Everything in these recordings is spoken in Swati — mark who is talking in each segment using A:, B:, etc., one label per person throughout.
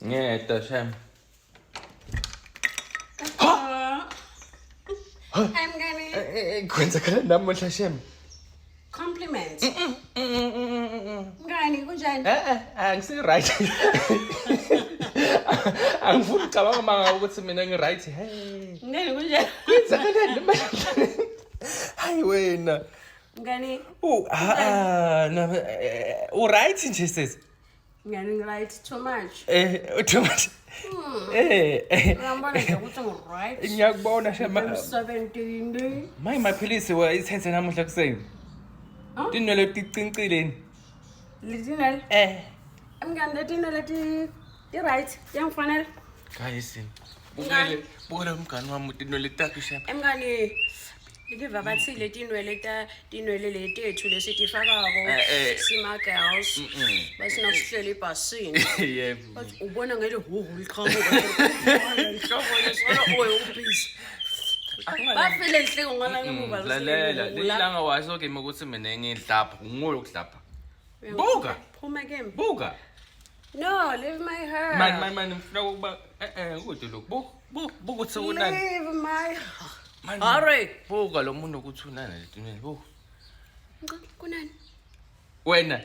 A: Ngiyeda shem.
B: Hi mngani.
A: Eh, eh, Kwenzakala namuhla shem.
B: Compliment. Mngani kunjani?
A: Eh eh angisi right. Angifuni ucabanga manga ukuthi mina ngi right. Hey.
B: Mngani kunjani?
A: Kwenzakalani manje? Hayi wena.
B: Mngani,
A: U ah na u right nje sis.
B: mngani ngi-right too much.
A: Eh too much. Eh eh,
B: Uyangibona nje ukuthi ngi-right.
A: ngiyakubona shema.
B: Emsebentini.
A: Maye maphilisi wa ithethe namuhla kuseni.
B: Huh?
A: Tinwele tiqincile.
B: Letinwele.
A: Eh.
B: Mngani letinwele ti ti-right. Tiyangifanela.
A: Guys, bukele bukele umngani wami tinwele takhe shema.
B: Mngani Ngiva bathi letinwele ta tinwele letethu lesitifakako
A: Eh, eh.
B: sima girls bathi nakuhleli ebhasini
A: Yebo.
B: bathi ubona ngeli huhu liqhamuka inhloko lesona oye ubhizi bafile lihleko ngala ngemuva
A: Lalela, lilanga washo kimi ukuthi mina ngidlapha, nguwe ukudlapha. Buka.
B: phuma kimi
A: Buka.
B: no leave my hair
A: Man man man ngifuna ukuba eh eh kude lokhu. Buka buka buka ukuthi unani.
B: leave my
A: Man,
B: Hurry.
A: Buka lo muntu ukuthi unani letinwele buka.
B: Nca, kunani
A: Wena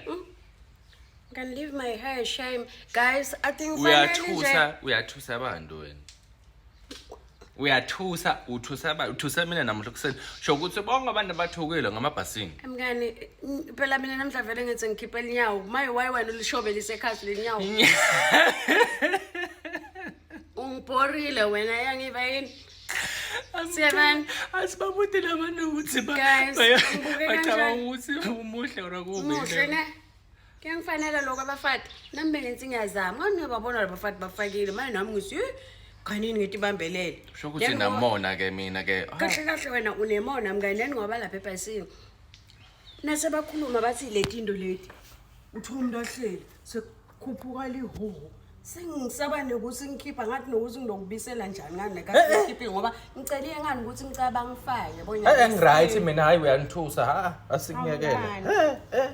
B: can leave my hair shame guys i think fanele nje
A: uyathusa uyathusa abantu wena. Uyathusa uthusa abantu uthusa mina namuhla kuseni. Sho ukuthi bonke abantu abathukile ngamabhasini.
B: Mngani, phela mina namhla vele ngithi ngikhiphe linyawo. Maye why wena ulishobe lisekhasi lenyawo? Ungibhorile wena yangiva yini? Siyabani?
A: Asibabude labantu ukuthi ba
B: Guys, ngibuke
A: bacabanga
B: kanjani?
A: ukuthi umuhle or akubi.
B: Muhle ne? Kuyangifanela lokho abafati. Nami bengithi ngiyazama. Ngani ngiyababona labafati bafakile. Manje nami ngithi, "Eh, kanini ngithi bambelele."
A: Sho ukuthi namona ke mina ke.
B: Kahle kahle wena unemona mngani nani ngoba lapha ebhasini. Nasebakhuluma bathi leti into leti. Uthi umuntu ahleli sekukhuphuka lihuhu. Sengisaba nokuthi ngikhipha ngathi nokuthi ngilokubisela njani ngani nakathi ngikhiphe ngoba ngiceliye ngani ukuthi ngicaba ngifake yabo
A: Eh ngiright mina hayi uyangithusa ha asikuyekele.
B: Awungani.
A: Eh eh.